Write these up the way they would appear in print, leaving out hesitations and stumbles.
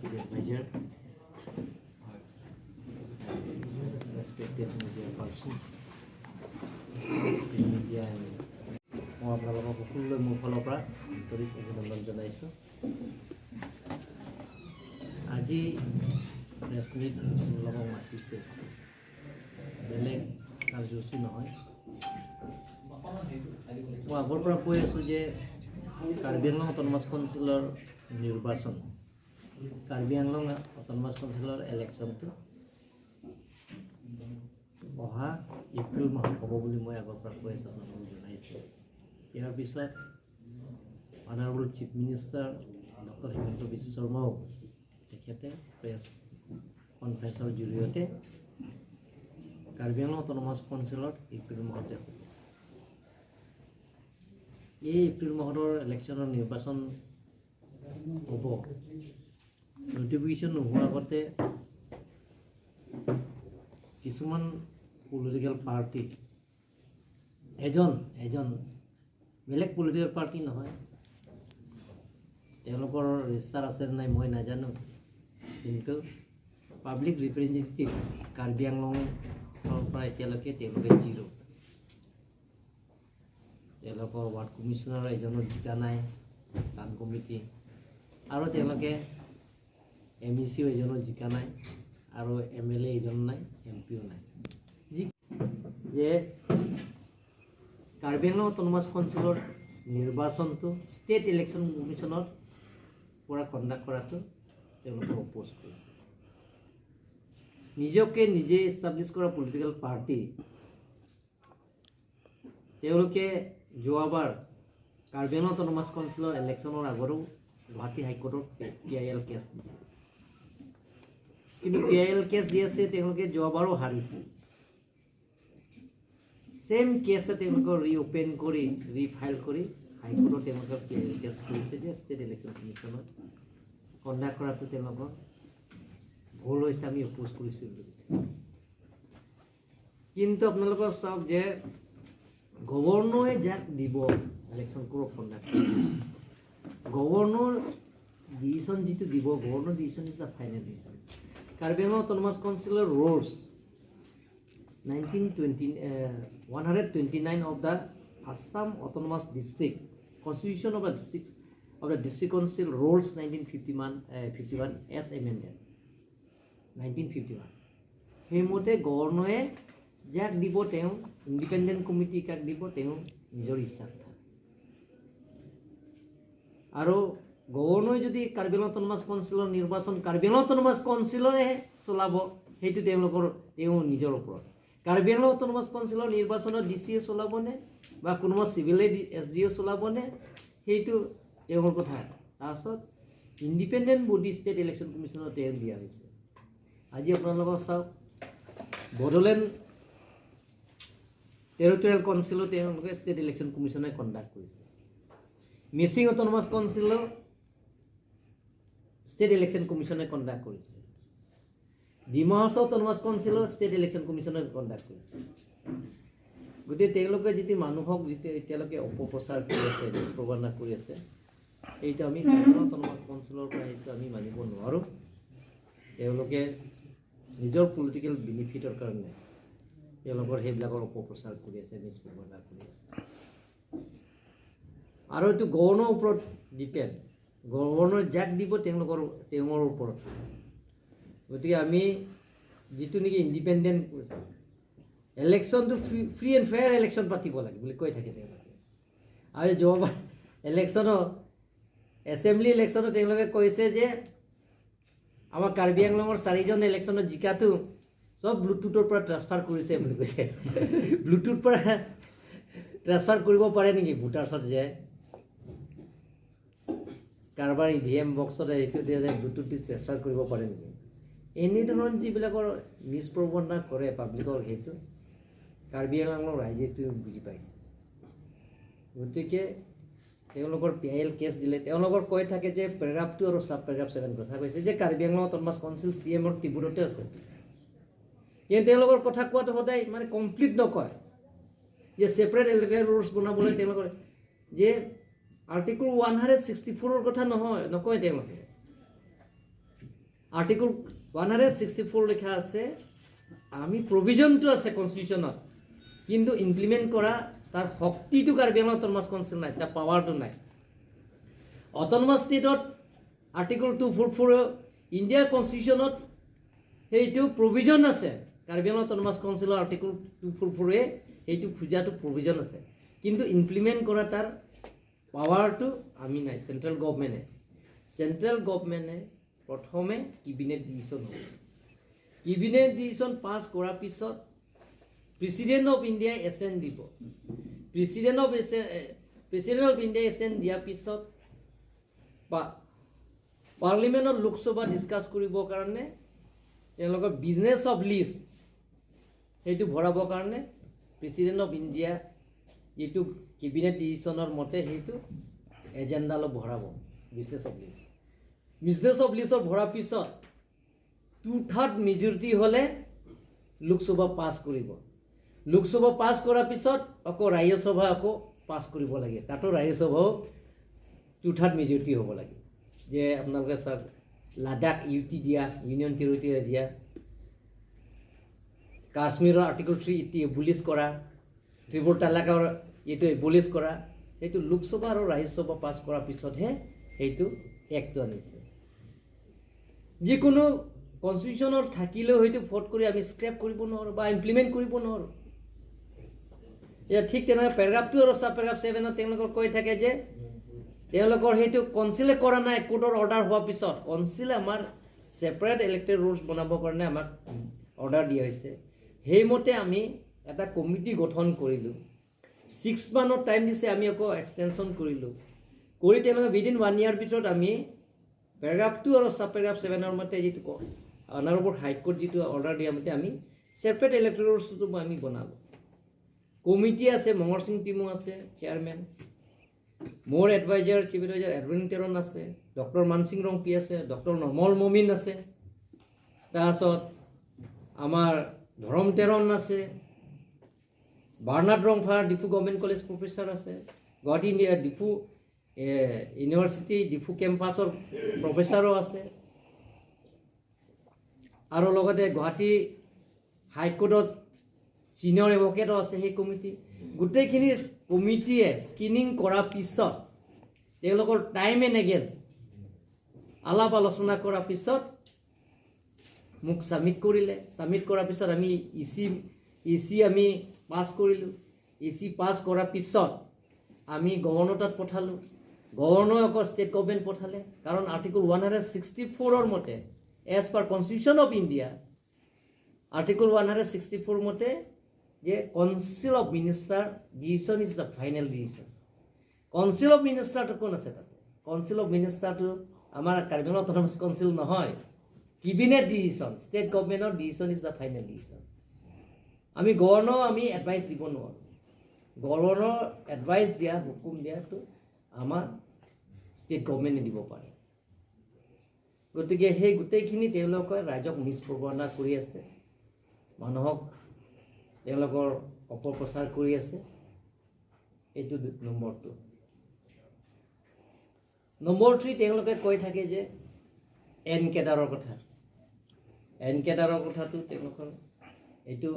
Chief Advisor, respected media persons, media and মই আপোনালোকক সকলোলৈ মোৰ ফালৰ পৰা আন্তৰিক অভিনন্দন জনাইছোঁ। আজি প্ৰেছ মিট আপোনালোকক মাতিছে বেলেগ কাৰ্যসূচী নহয়। মই আগৰ পৰা কৈ আছোঁ যে কাৰ্বি আংলং অট'নমাছ কাউন্সিলৰ নিৰ্বাচন, কাৰ্বি আংলং অট'নমাছ কাউন্সিলৰ ইলেকশ্যনটো অহা এপ্ৰিল মাহত হ'ব বুলি মই আগৰ পৰা কৈ আছোঁ, আপোনালোকক জনাইছোঁ। ইয়াৰ পিছত honourable chief minister doctor Himanta Biswa শৰ্মাও তেখেতে প্ৰেছ কনফাৰেঞ্চৰ জৰিয়তে কাৰ্বি আংলং অট'নমাছ কাউন্সিলত এপ্ৰিল মাহতে হ'ব। এই এপ্ৰিল মাহৰ ইলেকশ্যনৰ নিৰ্বাচন হ'ব, নটিফিকেশ্যন নোহোৱাৰ আগতে কিছুমান পলিটিকেল পাৰ্টি, এজন এজন বেলেগ পলিটিকেল পাৰ্টি নহয়, তেওঁলোকৰ ৰেজিষ্টাৰ আছে নাই মই নাজানো, কিন্তু পাব্লিক ৰিপ্ৰেজেণ্টেটিভ কাৰ্বি আংলঙৰ পৰা এতিয়ালৈকে তেওঁলোকে জিৰ'। তেওঁলোকৰ ৱাৰ্ড কমিশ্যনাৰ এজনো জিকা নাই, টাউন কমিটি, আৰু তেওঁলোকে এম ই চিও এজনো জিকা নাই আৰু এম এল এ এজনো নাই, এম পিও নাই। যি যে কাৰ্বি আংলং অট'নমাছ কাউন্সিলৰ নিৰ্বাচনটো ষ্টেট ইলেকশ্যন কমিশ্যনৰ পৰা কণ্ডাক্ট কৰাটো তেওঁলোকে অপ'জ কৰিছে। নিজকে নিজে এষ্টাব্লিছ কৰা পলিটিকেল পাৰ্টি, তেওঁলোকে যোৱাবাৰ কাৰ্বি আংলং অট'নমাছ কাউন্সিলৰ ইলেকশ্যনৰ আগতো Guwahati হাইকোৰ্টত P I L cash দিছে। কিন্তু পি I L cash দি আছে, তেওঁলোকে যোৱাবাৰো হাৰিছে। ছেম কেছে তেওঁলোকৰ ৰিঅ'পেন কৰি, ৰিফাইল কৰি হাইকোৰ্টত তেওঁলোকৰ পি I L cash কৰিছে যে ষ্টেট ইলেকশ্যন কমিশ্যনত কণ্ডাক্ট কৰাটো তেওঁলোকৰ ভুল হৈছে, আমি অপ'জ কৰিছোঁ বুলি কৈছে। কিন্তু আপোনালোকৰ চাওক যে গভৰ্ণৰে যাক দিব ইলেকশ্যন কৰক কণ্ডাক্ট, গভৰ্ণৰ ডিচিশ্যন যিটো দিব, governor decision is the final decision. Karbi Anglong autonomous counsellor rules 1920, 129 of the Assam Autonomous District Constitution of the District of the District Council Rules 1951, 51 as amended 1951, সেইমতে গভৰ্ণৰে যাক দিব, তেওঁ independent committee কাক দিব তেওঁ নিজৰ ইচ্ছা কথা। আৰু গভৰ্ণৰে যদি কাৰ্বি আংলং অট'নমাছ কাউন্সিলৰ নিৰ্বাচন কাৰ্বি আংলং অট'নমাছ কাউন্সিলৰে চলাব, সেইটো তেওঁলোকৰ তেওঁ নিজৰ ওপৰত। কাৰ্বি আংলং অট'নমাছ কাউন্সিলৰ নিৰ্বাচনত ডি চি এ চলাবনে বা কোনোবা চিভিলে এছ ডি অ' চলাবনে, সেইটো তেওঁৰ কথা। তাৰপাছত ইণ্ডিপেণ্ডেণ্ট বডি ষ্টেট ইলেকশ্যন কমিশ্যনত তেওঁ দিয়া হৈছে। আজি আপোনালোকৰ চাওক, বড়োলেণ্ড টেৰিটৰিয়েল কাউন্সিলো তেওঁলোকে ষ্টেট ইলেকশ্যন কমিশ্যনে কণ্ডাক্ট কৰিছে। মিচিং অট'নমাছ কাউন্সিলো ষ্টেট ইলেকশ্যন কমিশ্যনে কণ্ডাক্ট কৰিছে। ডিমা হাছাও অট'নমাছ কাউন্সিলো ষ্টেট ইলেকশ্যন কমিশ্যনে কণ্ডাক্ট কৰিছে। গতিকে তেওঁলোকে যিটো মানুহক যিটো এতিয়ালৈকে অপপ্ৰচাৰ কৰি আছে, দুষ্প্ৰচাৰ কৰি আছে, সেইটো আমি অট'নমাছ কাউন্সিলৰ পৰা সেইটো আমি মানিব নোৱাৰোঁ। তেওঁলোকে নিজৰ পলিটিকেল বেনিফিটৰ কাৰণে তেওঁলোকৰ সেইবিলাকৰ অপপ্ৰচাৰ কৰি আছে, মিছপ্ৰচাৰ কৰি আছে। আৰু এইটো গভৰ্ণৰ ওপৰত ডিপেণ্ড, গভৰ্ণৰ যাক দিব তেওঁলোকৰ তেওঁৰ ওপৰত। গতিকে আমি যিটো নেকি ইণ্ডিপেণ্ডেণ্ট ইলেকশ্যনটো ফ্ৰী এণ্ড ফেয়াৰ ইলেকশ্যন পাতিব লাগে বুলি কৈ থাকে তেওঁলোকে। আৰু যোৱাবাৰ ইলেকশ্যনত, এছেম্বলি ইলেকশ্যনত তেওঁলোকে কৈছে যে আমাৰ কাৰ্বি আংলঙৰ চাৰিজন ইলেকশ্যনত জিকাটো চব ব্লুটুথৰ পৰা ট্ৰান্সফাৰ কৰিছে বুলি কৈছে। ব্লুটুথ পৰা ট্ৰান্সফাৰ কৰিব পাৰে নেকি ভোটাৰ্ছত, যে কাৰোবাৰ ইভিএম বক্সত সেইটো ব্লুটুথ দি ট্ৰেন্সফাৰ কৰিব পাৰে নেকি? এনেধৰণৰ যিবিলাকৰ মিছপ্ৰৱন্ধা কৰে পাব্লিকৰ, সেইটো কাৰ্বি আংলঙৰ ৰাইজে এইটো বুজি পাইছে। গতিকে তেওঁলোকৰ পি I L cash দিলে, তেওঁলোকৰ কৈ থাকে যে পেৰাগ্ৰাফ 2 আৰু ছাব পেৰাগ্ৰাফ 7 কথা কৈছে যে Karbi Anglong autonomous council C এমৰ টিবুলতে আছে। কিন্তু তেওঁলোকৰ কথা কোৱাটো সদায় মানে কমপ্লিট নকয় যে ছেপাৰেট ইলেক্টৰেল ৰুলছ বনাবলৈ তেওঁলোকৰ যে আৰ্টিকল 164ৰ কথা নহয়, নকয় তেওঁলোকে। আৰ্টিকল 164 লিখা আছে। আমি প্ৰভিজনটো আছে কনষ্টিটিউশ্যনত, কিন্তু ইমপ্লিমেণ্ট কৰা তাৰ শক্তিটো কাৰ্বি আংলং অট'নমাছ কাউন্সিল নাই, তাৰ পাৱাৰটো নাই। অট'নমাছ ষ্টেটত আৰ্টিকল 244 ইণ্ডিয়াৰ কনষ্টিটিউশ্যনত সেইটো প্ৰভিজন আছে। কাৰ্বি আংলং অট'নমাছ কাউন্সিলৰ আৰ্টিকল 244-এ সেইটো খোজাটো প্ৰভিজন আছে, কিন্তু ইমপ্লিমেণ্ট কৰা তাৰ পাৱাৰটো আমি নাই। চেণ্ট্ৰেল গভমেণ্টে প্ৰথমে কেবিনেট ডিচিশ্যন হ'ব। কেবিনেট ডিচিশ্যন পাছ কৰাৰ পিছত প্ৰেচিডেণ্ট অফ ইণ্ডিয়াই এচেণ্ট দিব। প্ৰেচিডেণ্ট অফ ইণ্ডিয়াই এচেণ্ট দিয়াৰ পিছত বা পাৰ্লিমেণ্টত লোকসভা ডিছকাছ কৰিবৰ কাৰণে, তেওঁলোকৰ বিজনেছ অফ লিষ্ট সেইটো ভৰাবৰ কাৰণে প্ৰেচিডেণ্ট অফ ইণ্ডিয়া যিটো কেবিনেট ডিচিশ্যনৰ মতে সেইটো এজেণ্ডালৈ ভৰাব business of list. Business of লিষ্টত ভৰাৰ পিছত 2/3 মেজৰিটি হ'লে লোকসভা পাছ কৰিব। লোকসভা পাছ কৰাৰ পিছত আকৌ ৰাজ্যসভা আকৌ পাছ কৰিব লাগে। তাতো ৰাজ্যসভাও 2/3 মেজৰিটি হ'ব লাগে। যে আপোনালোকে চাওক, লাডাখ ইউটি দিয়া, ইউনিয়ন টেৰিটৰী দিয়া, কাশ্মীৰৰ আৰ্টিকল 380 এবলিছ কৰা, ত্ৰিপুল তালাকৰ এইটো এবলিছ কৰা, সেইটো লোকসভা আৰু ৰাজ্যসভা পাছ কৰাৰ পিছতহে সেইটো এক্টটো আনিছে। যিকোনো কনষ্টিটিউশ্যনত থাকিলেও সেইটো ভোট কৰি আমি স্ক্ৰেপ কৰিব নোৱাৰোঁ বা ইমপ্লিমেণ্ট কৰিব নোৱাৰোঁ। এতিয়া ঠিক তেনেকৈ পেৰাগ্ৰাফ 2 আৰু চাব পেৰাগ্ৰাফ 7ত তেওঁলোকৰ কৈ থাকে যে তেওঁলোকৰ সেইটো কনচিলে কৰা নাই। কোৰ্টৰ অৰ্ডাৰ হোৱাৰ পিছত কনচিলে আমাৰ ছেপাৰেট ইলেক্টৰেল ৰোলছ বনাবৰ কাৰণে আমাক অৰ্ডাৰ দিয়া হৈছে। সেইমতে আমি এটা কমিটি গঠন কৰিলোঁ। 6 মান্থৰ টাইম দিছে, আমি আকৌ এক্সটেনশ্যন কৰিলোঁ। কৰি তেওঁলোকে উইদিন ওৱান ইয়াৰ ভিতৰত আমি পেৰাগ্ৰাফ 2 আৰু চাব পেৰাগ্ৰাফ 7ৰ মতে যিটো অনাৰেবল হাইকোৰ্ট যিটো অৰ্ডাৰ দিয়া মতে আমি ছেপাৰেট ইলেক্টৰেল ৰোলছটো আমি বনালোঁ। কমিটি আছে, মঙৰ সিং টিমো আছে চেয়াৰমেন, মোৰ adviser, chief adviser Edwin Teron আছে, ডক্টৰ মানসিং ৰংপি আছে, ডক্টৰ নমল মমিন আছে, তাৰপাছত আমাৰ ধৰম টেৰন আছে, Bernard Rongphar, Diphu government college professor আছে, গুৱাহাটী ডিফু ইউনিভাৰ্চিটি ডিফু কেম্পাছৰ প্ৰফেচাৰো আছে আৰু লগতে গুৱাহাটী হাইকোৰ্টত ছিনিয়ৰ এডভকেটো আছে। সেই কমিটি গোটেইখিনি কমিটিয়ে স্ক্ৰিনিং কৰাৰ পিছত, তেওঁলোকৰ টাইম এণ্ড এগেইন আলাপ আলোচনা কৰাৰ পিছত মোক ছাবমিট কৰিলে। ছাবমিট কৰাৰ পিছত আমি ই চি আমি পাছ কৰিলোঁ। ই চি পাছ কৰাৰ পিছত আমি গভৰ্ণৰ তাত পঠালোঁ। গভৰ্ণৰ আকৌ ষ্টেট গভৰ্ণমেণ্ট পঠালে। কাৰণ আৰ্টিকল 164ৰ মতে, as per Constitution of India, Article 164 মতে যে Council of Minister decision is the final decision. Council of মিনিষ্টাৰটো কোন আছে তাতে? কাউন্সিল অফ মিনিষ্টাৰটো আমাৰ কাৰ্বি আংলং অট'নমাছ কাউন্সিল নহয়। কেবিনেট ডিচিশ্যন, ষ্টেট গভৰ্ণমেণ্টৰ decision is the final decision. আমি গভৰ্ণৰ আমি এডভাইচ দিব নোৱাৰোঁ। গভৰ্ণৰ এডভাইচ দিয়া, হুকুম দিয়াটো আমাৰ ষ্টেট গভৰ্ণমেণ্টে দিব পাৰে। গতিকে সেই গোটেইখিনি তেওঁলোকে ৰাইজক মিছ প্ৰৱৰ্ণনা কৰি আছে, মানুহক তেওঁলোকৰ অপপ্ৰচাৰ কৰি আছে। এইটো নম্বৰ 2। নম্বৰ 3, তেওঁলোকে কৈ থাকে যে এন কেডাৰৰ কথা। এন কেডাৰৰ কথাটো তেওঁলোকৰ এইটো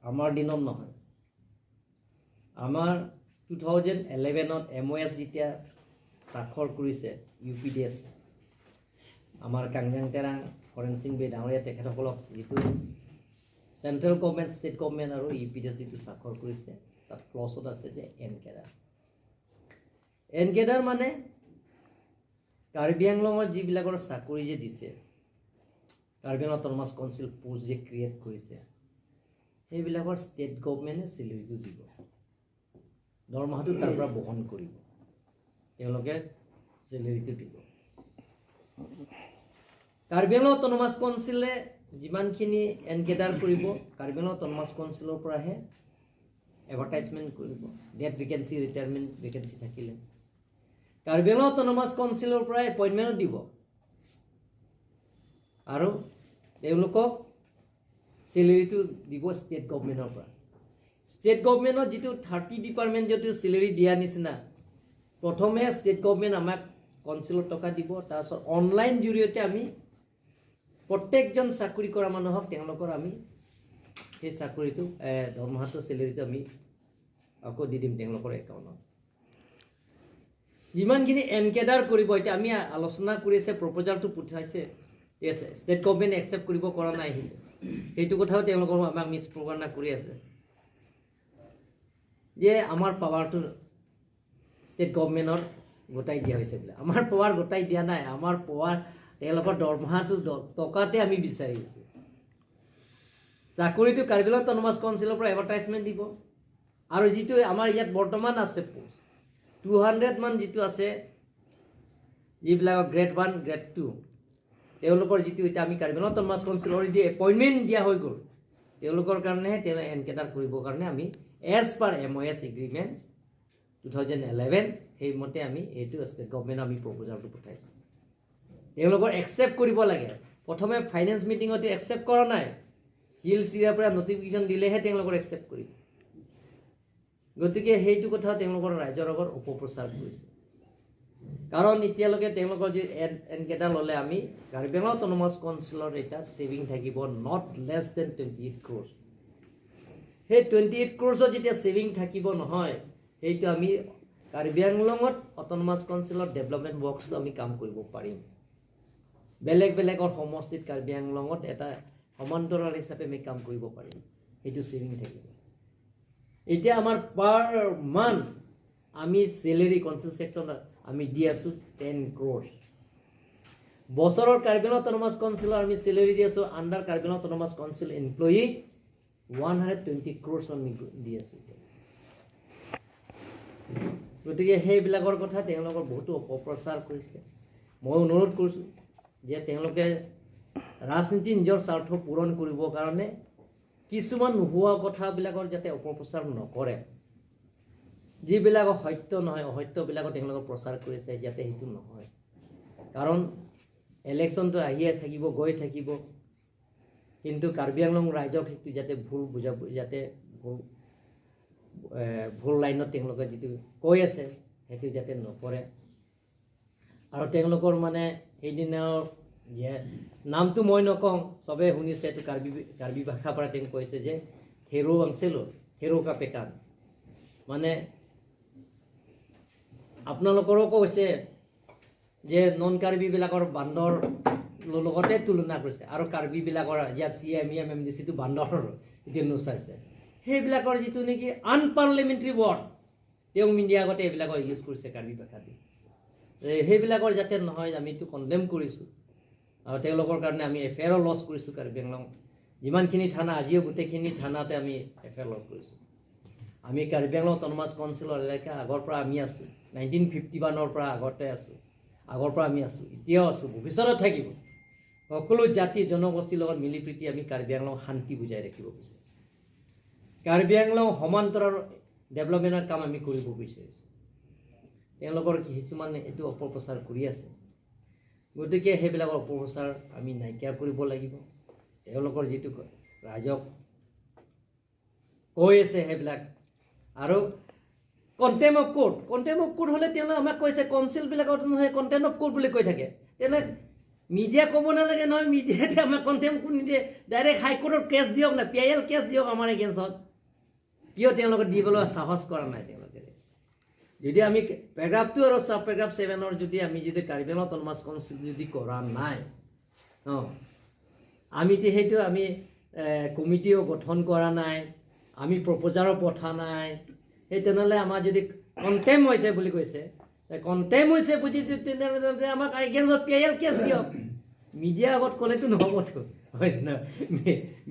আমাৰ দিনত নহয়। আমাৰ 2011ত এম অ' এছ যেতিয়া স্বাক্ষৰ কৰিছে ইউ পি ডি এছ, আমাৰ কাংজাং তেৰাং, হৰেণ বে ডাঙৰীয়া, তেখেতসকলক যিটো চেণ্ট্ৰেল গভমেণ্ট, ষ্টেট গভমেণ্ট আৰু ইউ পি ডি এছ যিটো স্বাক্ষৰ কৰিছে, তাত ক্লছত আছে যে এন কেডাৰ। এন কেডাৰ মানে কাৰ্বি আংলঙত যিবিলাকৰ চাকৰি যে দিছে, Karbi Anglong autonomous council post যে ক্ৰিয়েট কৰিছে, সেইবিলাকৰ ষ্টেট গভমেণ্টে চেলেৰিটো দিব, দৰমহাটো তাৰ পৰা বহন কৰিব, তেওঁলোকে চেলেৰিটো দিব। কাৰ্বি আংলং অট'নমাছ কাউন্সিলে যিমানখিনি এনকেডাৰ কৰিব, কাৰ্বি আংলং অট'নমাছ কাউন্সিলৰ পৰাহে এডভাৰটাইজমেণ্ট কৰিব। ডেথ ভেকেঞ্চি, ৰিটায়াৰমেণ্ট ভেকেঞ্চি থাকিলে কাৰ্বি আংলং অট'নমাছ কাউন্সিলৰ পৰাই এপইণ্টমেণ্টো দিব আৰু তেওঁলোকক চেলেৰিটো দিব ষ্টেট গভমেণ্টৰ পৰা। ষ্টেট গভমেণ্টত যিটো 30 ডিপাৰ্টমেণ্ট যিটো চেলেৰি দিয়া নিচিনা, প্ৰথমে ষ্টেট গভমেণ্ট আমাক কাউন্সিলত টকা দিব, তাৰপিছত অনলাইন জৰিয়তে আমি প্ৰত্যেকজন চাকৰি কৰা মানুহক তেওঁলোকৰ আমি সেই চাকৰিটো দৰমহাটো চেলেৰিটো আমি আকৌ দি দিম তেওঁলোকৰ একাউণ্টত। যিমানখিনি এনকেডাৰ কৰিব, এতিয়া আমি আলোচনা কৰি আছে, প্ৰপ'জালটো পঠাইছে, ঠিক আছে, ষ্টেট গভমেণ্ট একচেপ্ট কৰিব কৰা নাই, সেইটো কথাও তেওঁলোকৰ আমাক মিছ প্ৰপাগাণ্ডা কৰি আছে যে আমাৰ পাৱাৰটো ষ্টেট গভমেণ্টৰ গোটাই দিয়া হৈছে বোলে। আমাৰ পাৱাৰ গোটাই দিয়া নাই, আমাৰ পাৱাৰ তেওঁলোকৰ দৰমহাটো টকাতে আমি বিচাৰিছোঁ। চাকৰিটো কাৰ্বি আংলং অট'নমাছ কাউন্সিলৰ পৰা এডভাৰটাইজমেণ্ট দিব, আৰু যিটো আমাৰ ইয়াত বৰ্তমান আছে পোষ্ট 200 মান যিটো আছে, যিবিলাক গ্ৰেড 1 গ্ৰেড 2, তেওঁলোকৰ যিটো এতিয়া আমি Karbi Anglong autonomous council already appointment দিয়া হৈ গ'ল, তেওঁলোকৰ কাৰণেহে তেওঁ এনকেডাৰ কৰিবৰ কাৰণে আমি as per MOS agreement 2011 সেইমতে আমি এইটো ষ্টেট গভমেণ্ট আমি প্ৰপ'জালটো পঠাইছোঁ। তেওঁলোকৰ একচেপ্ট কৰিব লাগে। প্ৰথমে ফাইনেন্স মিটিঙতে একচেপ্ট কৰা নাই, হিলছ এৰিয়াৰ পৰা নটিফিকেশ্যন দিলেহে তেওঁলোকৰ একচেপ্ট কৰিব। গতিকে সেইটো কথা তেওঁলোকৰ ৰাইজৰ আগত অপপ্ৰচাৰ কৰিছে। কাৰণ এতিয়ালৈকে তেওঁলোকৰ যি এনকেডাৰ ল'লে আমি কাৰ্বি আংলং অট'নমাছ কাউন্সিলৰ এটা ছেভিং থাকিব not less than 28 crores. সেই 28 ক্ৰ'ৰ্ছৰ যেতিয়া ছেভিং থাকিব নহয়, সেইটো আমি কাৰ্বি আংলঙত অট'নমাছ কাউন্সিলৰ ডেভেলপমেণ্ট ৱৰ্কছটো আমি কাম কৰিব পাৰিম। বেলেগ বেলেগৰ সমষ্টিত কাৰ্বি আংলঙত এটা সমান্তৰাল হিচাপে আমি কাম কৰিব পাৰিম, সেইটো ছেভিং থাকিব। এতিয়া আমাৰ পাৰ মান্থ আমি চেলেৰি কাউন্সিল ছেক্টৰত আমি দি আছোঁ 10 ক্ৰ'ৰ্ছ। বছৰৰ কাৰ্বি আংলং অট'নমাছ কাউন্সিলৰ আমি চেলেৰি দি আছোঁ under Karbi Anglong Autonomous Council employee 120 crores আমি দি আছোঁ এতিয়া। গতিকে সেইবিলাকৰ কথা তেওঁলোকৰ বহুতো অপপ্ৰচাৰ কৰিছে। মই অনুৰোধ কৰিছোঁ যে তেওঁলোকে ৰাজনীতি নিজৰ স্বাৰ্থ পূৰণ কৰিবৰ কাৰণে কিছুমান নোহোৱা কথাবিলাকৰ যাতে অপপ্ৰচাৰ নকৰে, যিবিলাক সত্য নহয় অসত্যবিলাকো তেওঁলোকে প্ৰচাৰ কৰিছে যাতে সেইটো নহয়। কাৰণ ইলেকশ্যনটো আহিয়ে থাকিব, গৈ থাকিব, কিন্তু কাৰ্বি আংলং ৰাইজক সেইটো যাতে ভুল বুজা, যাতে ভুল লাইনত তেওঁলোকে যিটো কৈ আছে সেইটো যাতে নকৰে। আৰু তেওঁলোকৰ মানে সেইদিনাৰ যে নামটো মই নকওঁ, চবেই শুনিছে, এইটো কাৰ্বি ভাষাৰ পৰা তেওঁ কৈছে যে থেৰো আংচেলো থেৰো কাপেকান, মানে আপোনালোকৰো কৈছে যে নন কাৰ্বিবিলাকৰ বান্দৰ লগতে তুলনা কৰিছে, আৰু কাৰ্বিবিলাকৰ ইয়াত C M E M M D চিটো বান্দৰ এতিয়া নোচাইছে। সেইবিলাকৰ যিটো নেকি আনপাৰ্লিমেণ্টাৰী ৱৰ্ড তেওঁ মিডিয়া আগতে এইবিলাকৰ ইউজ কৰিছে কাৰ্বি ভাষা দি, সেইবিলাকৰ যাতে নহয় আমিতো কণ্ডেম কৰিছোঁ। আৰু তেওঁলোকৰ কাৰণে আমি এফ আই আৰো লছ কৰিছোঁ। কাৰ্বি আংলং যিমানখিনি থানা আজিও গোটেইখিনি থানাতে আমি এফ I R loss কৰিছোঁ। আমি কাৰ্বি আংলং অট'নমাছ কাউন্সিলৰ এলেকা আগৰ পৰা আমি আছোঁ, 1951ৰ পৰা আগতে আছোঁ, আগৰ পৰা আমি আছোঁ, এতিয়াও আছোঁ, ভৱিষ্যতত থাকিব। সকলো জাতি জনগোষ্ঠীৰ লগত মিলি প্ৰীতি আমি কাৰ্বি আংলং শান্তি বুজাই ৰাখিব বিচাৰিছোঁ। কাৰ্বি আংলং সমান্তৰাল ডেভেলপমেণ্টৰ কাম আমি কৰিব বিচাৰিছোঁ। তেওঁলোকৰ কিছুমান এইটো অপপ্ৰচাৰ কৰি আছে, গতিকে সেইবিলাকৰ অপপ্ৰচাৰ আমি নাইকিয়া কৰিব লাগিব। তেওঁলোকৰ যিটো ৰাইজক কৈ আছে সেইবিলাক, আৰু contempt of court, contempt of court হ'লে তেওঁলোকে আমাক কৈছে কাউন্সিলবিলাকত নহয় কণ্টেম অফ কোৰ্ট বুলি কৈ থাকে। তেনেহ'লে মিডিয়া ক'ব নালাগে নহয়, মিডিয়াতে আমাক কণ্টেম কোৰ্ট নিদিয়ে, ডাইৰেক্ট হাইকোৰ্টত কেছ দিয়ক না, পি I L cash দিয়ক আমাৰ এগেইনষ্টত। কিয় তেওঁলোকে দিবলৈ সাহস কৰা নাই? তেওঁলোকে যদি আমি পেৰাগ্ৰাফ 2 আৰু চাব পেৰাগ্ৰাফ 7ৰ যদি আমি যদি কাৰ্বি আংলং অট'নমাছ কাউন্সিল যদি কৰা নাই, আমি সেইটো আমি কমিটিও গঠন কৰা নাই, আমি প্ৰপ'জাৰো পঠা নাই, সেই তেনেহ'লে আমাৰ যদি কণ্টেম হৈছে বুলি কৈছে, কণ্টেম হৈছে বুজি তেনেহ'লে আমাক এগেইনষ্টত পি I L cash দিয়ক। মিডিয়া আগত ক'লেতো নহ'বতো, হয় নহয়?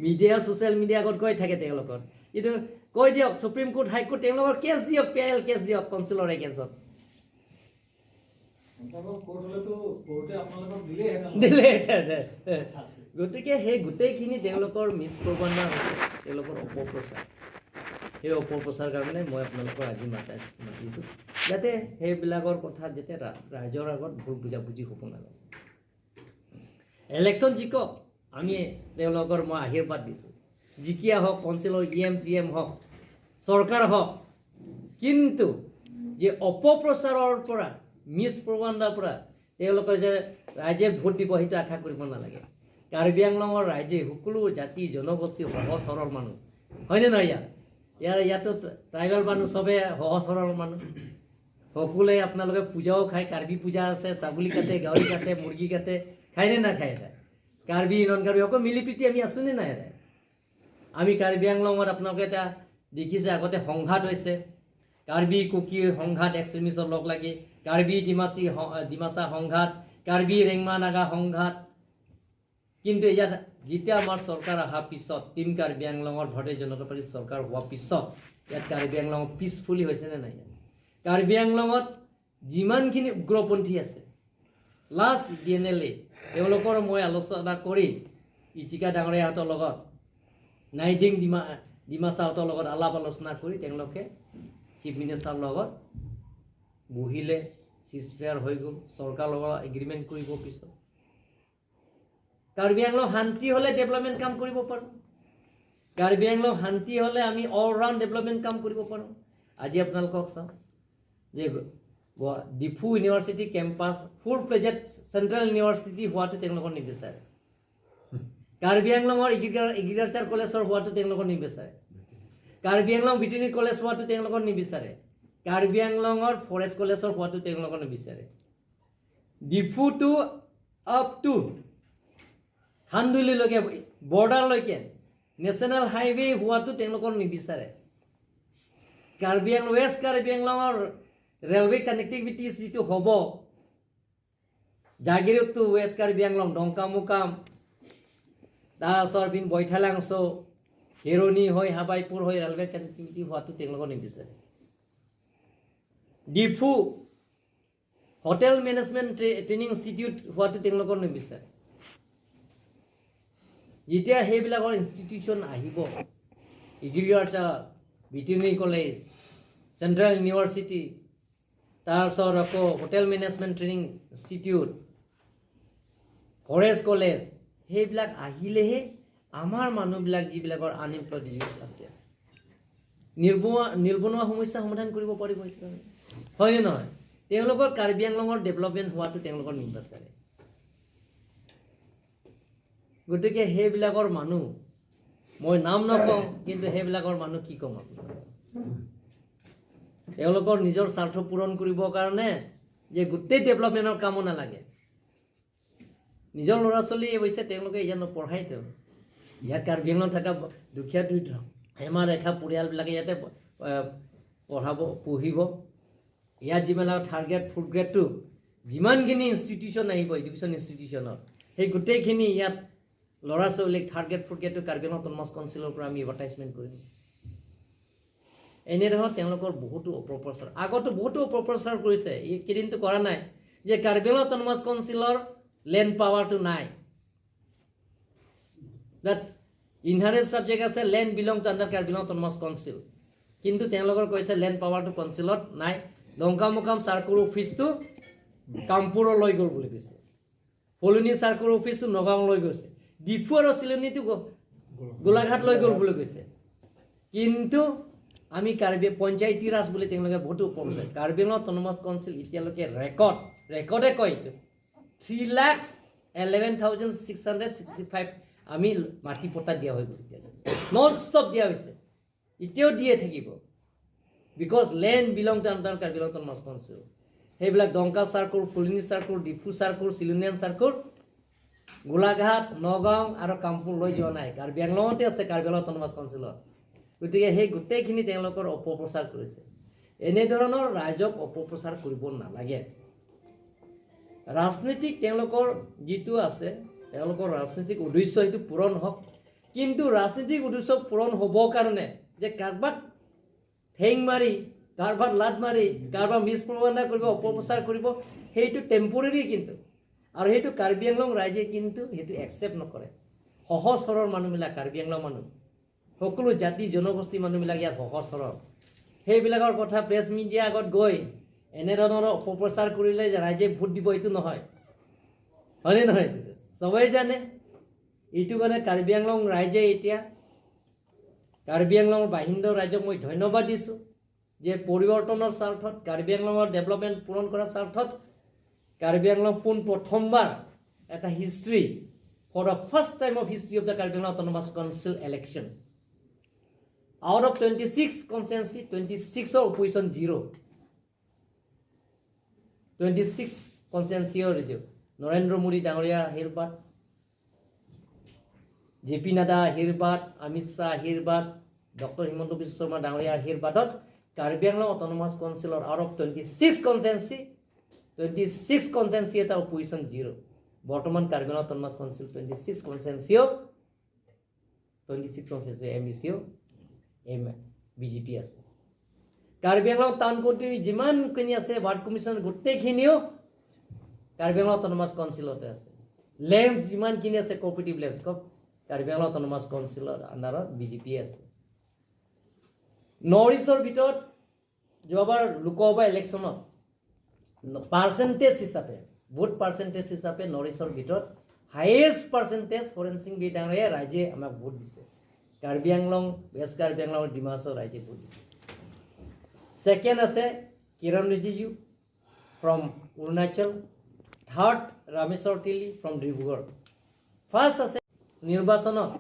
মিডিয়া ছ'চিয়েল মিডিয়া আগত কৈ থাকে তেওঁলোকৰ, কিন্তু কৈ দিয়ক সুপ্ৰিম কোৰ্ট হাইকোৰ্ট তেওঁলোকৰ কেছ দিয়ক, পি I L cash দিয়ক কাউন্সিলৰ এগেইনষ্টত। দিলে। গতিকে সেই গোটেইখিনি তেওঁলোকৰ মিছ প্ৰপাগাণ্ডা হৈছে, তেওঁলোকৰ অপপ্ৰচাৰ। সেই অপপ্ৰচাৰ কাৰণে মই আপোনালোকৰ আজি মাতিছোঁ, যাতে সেইবিলাকৰ কথাত যাতে ৰাইজৰ আগত ভুল বুজাবুজি হ'ব নালাগে। ইলেকশ্যন জিকক, আমি তেওঁলোকৰ মই আশীৰ্বাদ দিছোঁ, জিকিয়া হওক, কাউন্সিলৰ ই এম চি এম হওক, চৰকাৰ হওক, কিন্তু যে অপপ্ৰচাৰৰ পৰা মিছ প্ৰপাগাণ্ডাৰ পৰা তেওঁলোকে যে ৰাইজে ভোট দিব সেইটো আশা কৰিব নালাগে। কাৰ্বি আংলঙৰ ৰাইজে সকলো জাতি জনগোষ্ঠী সহজ সৰল মানুহ, হয়নে নহয়? ইয়াত ইয়াৰ ইয়াতো ট্ৰাইবেল মানুহ চবে সহজ সৰল মানুহ, সকলোৱে আপোনালোকে পূজাও খায়, কাৰ্বি পূজা আছে, ছাগলী কাটে, গাহৰি কাটে, মুৰ্গী কাটে, খায়নে নাখায়? এটা কাৰ্বি নন কাৰ্বি সকলো মিলি প্ৰীতি আমি আছোনে নাই? এটা আমি কাৰ্বি আংলঙত আপোনালোকে এটা দেখিছে, আগতে সংঘাত হৈছে, কাৰ্বি কুকি সংঘাত এক্সট্ৰিমিষ্টৰ লগ লাগি, কাৰ্বি ডিমাচী ডিমাচা সংঘাত, কাৰ্বি ৰেংমা নাগা সংঘাত। কিন্তু ইয়াত যেতিয়া আমাৰ চৰকাৰ অহাৰ পিছত, টীম কাৰ্বি আংলঙৰ ভাৰতীয় জনতা পাৰ্টীৰ চৰকাৰ হোৱাৰ পিছত ইয়াত কাৰ্বি আংলঙত পিচফুলি হৈছেনে নাই? ইয়াত কাৰ্বি আংলঙত যিমানখিনি উগ্ৰপন্থী আছে, লাষ্ট DNLA তেওঁলোকৰ মই আলোচনা কৰি ইটিকা ডাঙৰীয়াহঁতৰ লগত, নাইডিং ডিমাচাহঁতৰ লগত আলাপ আলোচনা কৰি তেওঁলোকে চিফ মিনিষ্টাৰৰ লগত বহিলে, চিজফেয়াৰ হৈ গ'ল, চৰকাৰৰ লগত এগ্ৰিমেণ্ট কৰিব। পিছত কাৰ্বি আংলং শান্তি হ'লে ডেভেলপমেণ্ট কাম কৰিব পাৰোঁ। কাৰ্বি আংলং শান্তি হ'লে আমি অল ৰাউণ্ড ডেভেলপমেণ্ট কাম কৰিব পাৰোঁ। আজি আপোনালোকক চাওঁ যে Diphu university campus full fledged central university হোৱাটো তেওঁলোকৰ নিবিচাৰে। কাৰ্বি আংলঙৰ এগ্ৰিকালচাৰ কলেজৰ হোৱাটো তেওঁলোকৰ নিবিচাৰে। কাৰ্বি আংলং ভেটেৰিনেৰী কলেজ হোৱাটো তেওঁলোকৰ নিবিচাৰে। কাৰ্বি আংলঙৰ ফৰেষ্ট কলেজৰ হোৱাটো তেওঁলোকৰ নিবিচাৰে। ডিফু টু আপ টু খান্দুলিলৈকে, বৰ্ডাৰলৈকে নেশ্যনেল হাইৱে হোৱাটো তেওঁলোকৰ নিবিচাৰে। কাৰ্বি আংলং, ৱেষ্ট কাৰ্বি আংলঙৰ ৰেলৱে কানেক্টিভিটি যিটো হ'ব, জাগিৰোড টু ৱেষ্ট কাৰ্বি আংলং, ডংকামুকাম, তাৰপাছত পিন বৈঠালাংছ, খেৰণি হৈ হাবাইপুৰ হৈ ৰেলৱে কানেক্টিভিটি হোৱাটো তেওঁলোকৰ নিবিচাৰে। Diphu hotel management training institute হোৱাটো তেওঁলোকৰ নিবিচাৰে। যেতিয়া সেইবিলাকৰ ইনষ্টিটিউশ্যন আহিব, agriculture, veterinary college, central university, তাৰপিছত আকৌ hotel management training institute, forest college, সেইবিলাক আহিলেহে আমাৰ মানুহবিলাক যিবিলাকৰ আনএমপ্লয়ড ইউথ আছে, নিবনুৱা সমস্যা সমাধান কৰিব পাৰিব। সেইটো কাৰণে হয়নে নহয়? তেওঁলোকৰ কাৰ্বি আংলঙৰ ডেভেলপমেণ্ট হোৱাটো তেওঁলোকৰ নিবিচাৰে। গতিকে সেইবিলাকৰ মানুহ মই নাম নকওঁ, কিন্তু সেইবিলাকৰ মানুহ কি ক'ম আপোনালোকক, তেওঁলোকৰ নিজৰ স্বাৰ্থ পূৰণ কৰিবৰ কাৰণে যে গোটেই ডেভেলপমেণ্টৰ কামো নালাগে, নিজৰ ল'ৰা ছোৱালী অৱশ্যে তেওঁলোকে ইয়াত নপঢ়াই। তেওঁ ইয়াত কাৰ্বি আংলঙত থকা দুখীয়া দুই হেমা ৰেখা পৰিয়ালবিলাকে ইয়াতে পঢ়াব, পঢ়িব। ইয়াত যিবিলাক থাৰ্ড গ্ৰেড, ফ'ৰ্থ গ্ৰেডটো যিমানখিনি ইনষ্টিটিউশ্যন আহিব এডুকেশ্যন ইনষ্টিটিউশ্যনত, সেই গোটেইখিনি ইয়াত ল'ৰা ছোৱালীক থাৰ্ড গ্ৰেড, ফ'ৰ্থ গ্ৰেডটো কাৰ্বি আংলং অট'নমাছ কাউন্সিলৰ পৰা আমি এডভাৰটাইজমেণ্ট কৰিম। এনেধৰণৰ তেওঁলোকৰ বহুতো অপপ্ৰচাৰ, আগতো বহুতো অপপ্ৰচাৰ কৰিছে, এইকেইদিনটো কৰা নাই, যে কাৰ্বি আংলং অট'নমাছ কাউন্সিলৰ লেণ্ড পাৱাৰটো নাই, that ইনহাৰেণ্ট ছাবজেক্ট আছে, land belong to under Karbi Anglong Autonomous Council। কিন্তু তেওঁলোকৰ কৈছে লেণ্ড পাৱাৰটো কাউন্সিলত নাই, ডংকামুকাম চাৰ্কল অফিচটো কামপুৰলৈ গ'ল বুলি কৈছে, ফুলনি চাৰ্কল অফিচটো নগাঁৱলৈ গৈছে, ডিফু আৰু চিলনীটো গোলাঘাট লৈ গ'ল বুলি কৈছে। কিন্তু আমি কাৰ্বি পঞ্চায়তী ৰাজ বুলি তেওঁলোকে বহুতো ওপৰত কাৰ্বি আংলং অট'নমাছ কাউন্সিল এতিয়ালৈকে ৰেকৰ্ডে কয় এইটো 3,11,665 আমি মাটি পট্টা দিয়া হৈ গ'ল। এতিয়ালৈকে নন ষ্টপ দিয়া হৈছে, এতিয়াও দিয়ে থাকিব, because land belong to under Karbi Anglong Autonomous Council। সেইবিলাক Donka circle, Phuloni circle, Diphu circle, Silonijan circle, Golaghat, Nagaon আৰু কামপুৰ লৈ যোৱা নাই, কাৰ্বি আংলঙতে আছে, কাৰ্বি আংলং অট'নমাছ কাউন্সিলত। গতিকে সেই গোটেইখিনি তেওঁলোকৰ অপপ্ৰচাৰ কৰিছে। এনেধৰণৰ ৰাইজক অপপ্ৰচাৰ কৰিব নালাগে। ৰাজনীতিক তেওঁলোকৰ যিটো আছে, তেওঁলোকৰ ৰাজনীতিক উদ্দেশ্য সেইটো পূৰণ হওক, কিন্তু ৰাজনীতিক উদ্দেশ্য পূৰণ হ'বৰ কাৰণে যে কাৰোবাক ঠেং মাৰি, কাৰোবাক লাত মাৰি, কাৰোবাক মিছ প্ৰপাগাণ্ডা কৰিব, অপপ্ৰচাৰ কৰিব, সেইটো টেম্পৰেৰী কিন্তু, আৰু সেইটো কাৰ্বি আংলং ৰাইজে কিন্তু সেইটো একচেপ্ট নকৰে। সহজ সৰল মানুহবিলাক, কাৰ্বি আংলং মানুহ, সকলো জাতি জনগোষ্ঠী মানুহবিলাক ইয়াত সহজ সৰল। সেইবিলাকৰ কথা প্ৰেছ মিডিয়াৰ আগত গৈ এনেধৰণৰ অপপ্ৰচাৰ কৰিলে যে ৰাইজে ভোট দিব, এইটো নহয়, হয়নে নহয়? এইটো চবেই জানে। এইটো কাৰণে কাৰ্বি আংলং ৰাইজে এতিয়া, কাৰ্বি আংলঙৰ বাসিন্দা ৰাইজক মই ধন্যবাদ দিছোঁ যে পৰিৱৰ্তনৰ স্বাৰ্থত, কাৰ্বি আংলঙৰ ডেভেলপমেণ্ট পূৰণ কৰাৰ স্বাৰ্থত কাৰ্বি আংলং পোন প্ৰথমবাৰ এটা history For the first time of history of the Karbi Anglong Autonomous Council election, out of 26 constituency, 26ৰ opposition zero. 26 কনষ্টিটুৱেঞ্চিৰ zero. Narendra Modi ডাঙৰীয়াৰ আশীৰ্বাদ, জে পি নাড্ডা আশীৰ্বাদ, অমিত শ্বাহ আশীৰ্বাদ, ডক্টৰ হিমন্ত বিশ্ব শৰ্মা ডাঙৰীয়াৰ আশীৰ্বাদত কাৰ্বি আংলং অট'নমাছ কাউন্সিলৰ out of 26 constituency, 26 constituency এটা অপজিশ্যন জিৰ'। বৰ্তমান Karbi Anglong autonomous council 26 কনষ্টিটুৱেঞ্চিও, 26 কনষ্টিটুৱেঞ্চি এম ই চিও এম বিজেপি আছে। কাৰ্বি আংলং টাউন কমিটি যিমানখিনি আছে, ৱাৰ্ড কমিশ্যন গোটেইখিনিও কাৰ্বি আংলং অট'নমাছ কাউন্সিলতে আছে। লেম্পছ যিমানখিনি আছে, cooperative LAMPS, Karbi Anglong autonomous কাউন্সিলৰ আণ্ডাৰত বিজেপি আছে। নৰ্থ ইষ্টৰ ভিতৰত যোৱাবাৰ লোকসভা ইলেকশ্যনত পাৰ্চেণ্টেজ হিচাপে, ভোট পাৰ্চেণ্টেজ হিচাপে নৰ্থ ইষ্টৰ ভিতৰত হায়েষ্ট পাৰ্চেণ্টেজ হৰেণ সিং বি ডাঙৰীয়াই ৰাইজে আমাক ভোট দিছে। কাৰ্বি আংলং, ৱেষ্ট কাৰ্বি আংলং, ডিমাহাছাও ৰাইজে ভোট দিছে। ছেকেণ্ড আছে Kiren Rijiju from Arunachal, third Rameswar Teli from Dibrugarh. First আছে নিৰ্বাচনত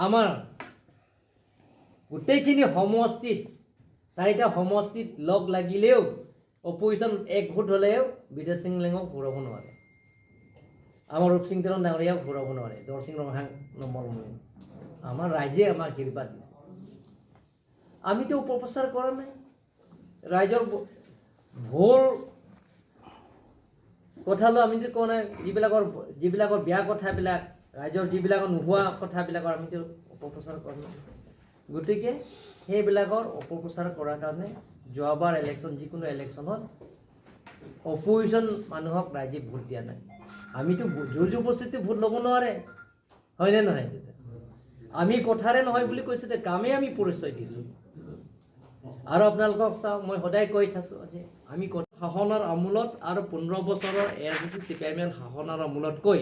আমাৰ গোটেইখিনি সমষ্টিত, চাৰিটা সমষ্টিত লগ লাগিলেও অপজিশ্যন এক ভোট হ'লেও বিদেশ সিং লেঙক হৰুৱাব নোৱাৰে, আমাৰ ৰূপসিং তেৰং ডাঙৰীয়াক হৰুৱাব নোৱাৰে, দৰসিং ৰংহাং নম্বৰ। আমাৰ ৰাইজে আমাক আশীৰ্বাদ দিছে। আমিতো অপপ্ৰচাৰ কৰা নাই। ৰাইজৰ ভুল কথালৈ আমিতো কোৱা নাই। যিবিলাকৰ বেয়া কথাবিলাক, ৰাইজৰ যিবিলাকৰ নোহোৱা কথাবিলাকৰ আমিতো অপপ্ৰচাৰ কৰা নাই। গতিকে সেইবিলাকৰ অপপ্ৰচাৰ কৰাৰ কাৰণে যোৱাবাৰ ইলেকশ্যন, যিকোনো ইলেকশ্যনত অপজিশ্যন মানুহক ৰাইজে ভোট দিয়া নাই। আমিতো জোৰ জবৰদস্তিটো ভোট ল'ব নোৱাৰে, হয়নে নহয়? আমি কথাৰে নহয় বুলি কৈছোঁ যে কামেই আমি পৰিচয় দিছোঁ। আৰু আপোনালোকক চাওক, মই সদায় কৈ থাকোঁ যে আমি শাসনৰ আমোলত আৰু 15 বছৰৰ A S D C, C P I M L শাসনৰ আমোলতকৈ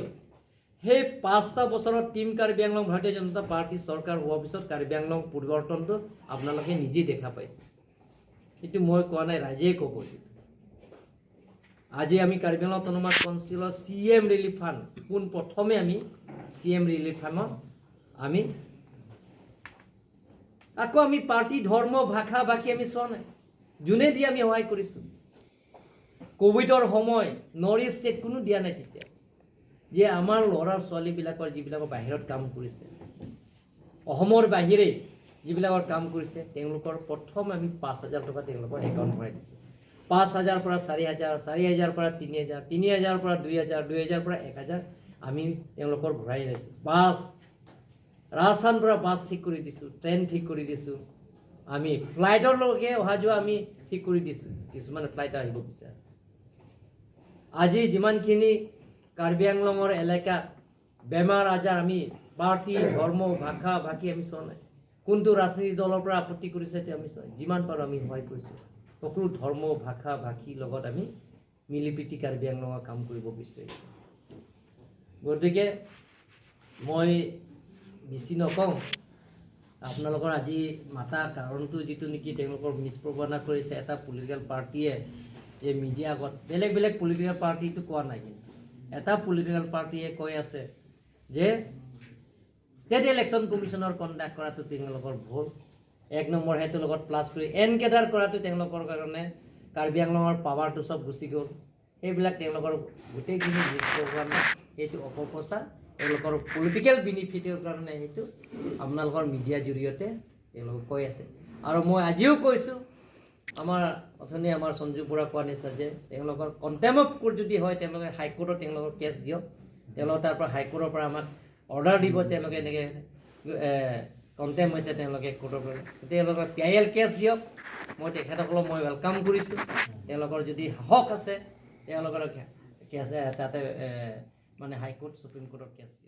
সেই 5টা বছৰত টীম কাৰ্বি আংলং, ভাৰতীয় জনতা পাৰ্টী চৰকাৰ হোৱাৰ পিছত কাৰ্বি আংলং পৰিৱৰ্তনটো আপোনালোকে নিজেই দেখা পাইছে। সেইটো মই কোৱা নাই, ৰাইজে ক'ব। আজি আমি কাৰ্বি আংলং অট'নমাছ কাউন্সিলৰ চি এম ৰিলিফ ফাণ্ড, পোনপ্ৰথমে আমি চি এম ৰিলিফ ফাণ্ডত আমি আকৌ আমি পাৰ্টি, ধৰ্ম, ভাষা ভাষী আমি চোৱা নাই। যোনে দি আমি সহায় কৰিছোঁ। ক'ভিডৰ সময় নৰ্থ ইষ্ট ষ্টেট কোনো দিয়া নাই তেতিয়া, যে আমাৰ ল'ৰা ছোৱালীবিলাকৰ যিবিলাকৰ বাহিৰত কাম কৰিছে, অসমৰ বাহিৰে যিবিলাকৰ কাম কৰিছে, তেওঁলোকৰ প্ৰথম আমি 5,000 টকা তেওঁলোকৰ একাউণ্ট ভৰাই দিছোঁ। 5,000 পৰা 4,000, 4,000 পৰা 3,000, 3,000 পৰা 2,000, 2,000 পৰা 1,000 আমি তেওঁলোকৰ ঘূৰাই আনিছোঁ। বাছ, ৰাজস্থান পৰা বাছ ঠিক কৰি দিছোঁ, ট্ৰেইন ঠিক কৰি দিছোঁ, আমি ফ্লাইটৰলৈকে অহা যোৱা আমি ঠিক কৰি দিছোঁ। কিছুমানে ফ্লাইট আহিব বিচাৰে। আজি যিমানখিনি কাৰ্বি আংলঙৰ এলেকাত বেমাৰ আজাৰ, আমি পাৰ্টি, ধৰ্ম, ভাষা ভাষী আমি চোৱা নাই। কোনটো ৰাজনীতি দলৰ পৰা আপত্তি কৰিছে সেইটো আমি চোৱা নাই। যিমান পাৰোঁ আমি সহায় কৰিছোঁ। সকলো ধৰ্ম, ভাষা ভাষীৰ লগত আমি মিলি প্ৰীতি কাৰ্বি আংলঙৰ কাম কৰিব বিচাৰিছোঁ। গতিকে মই বেছি নকওঁ। আপোনালোকৰ আজি মাতা কাৰণটো যিটো নেকি তেওঁলোকৰ মিছপ্ৰপগেণ্ডা কৰিছে এটা পলিটিকেল পাৰ্টীয়ে, যে মিডিয়া আগত বেলেগ বেলেগ পলিটিকেল পাৰ্টিটো কোৱা নাই, কিন্তু এটা পলিটিকেল পাৰ্টীয়ে কৈ আছে যে ষ্টেট ইলেকশ্যন কমিশ্যনৰ কণ্ডাক্ট কৰাটো তেওঁলোকৰ ভুল। এক নম্বৰ সেইটোৰ লগত প্লাছ কৰি এনকেডাৰ কৰাটো তেওঁলোকৰ কাৰণে কাৰ্বি আংলঙৰ পাৱাৰটো চব গুচি গ'ল। সেইবিলাক তেওঁলোকৰ গোটেইখিনি মিছপ্ৰপগেণ্ডা, সেইটো অপপ্ৰচাৰ, তেওঁলোকৰ পলিটিকেল বেনিফিটৰ কাৰণে সেইটো আপোনালোকৰ মিডিয়াৰ জৰিয়তে তেওঁলোকে কৈ আছে। আৰু মই আজিও কৈছোঁ, আমাৰ অথনি আমাৰ সঞ্জু বৰা কোৱা নিচিনা যে তেওঁলোকৰ কণ্টেম্প অফ কোৰ্ট যদি হয়, তেওঁলোকে হাইকোৰ্টত তেওঁলোকৰ কেছ দিয়ক। তেওঁলোক তাৰ পৰা হাইকোৰ্টৰ পৰা আমাক অৰ্ডাৰ দিব, তেওঁলোকে এনেকৈ কণ্টেম্প হৈছে তেওঁলোকে কোৰ্টৰ পৰা, তেওঁলোকে পি I L cash দিয়ক। মই তেখেতসকলক মই welcome কৰিছোঁ। তেওঁলোকৰ যদি সাহস আছে, তেওঁলোকৰ কেছ তাতে মানে হাইকোৰ্ট, সুপ্ৰিম কোৰ্টত কেছ দিয়ক।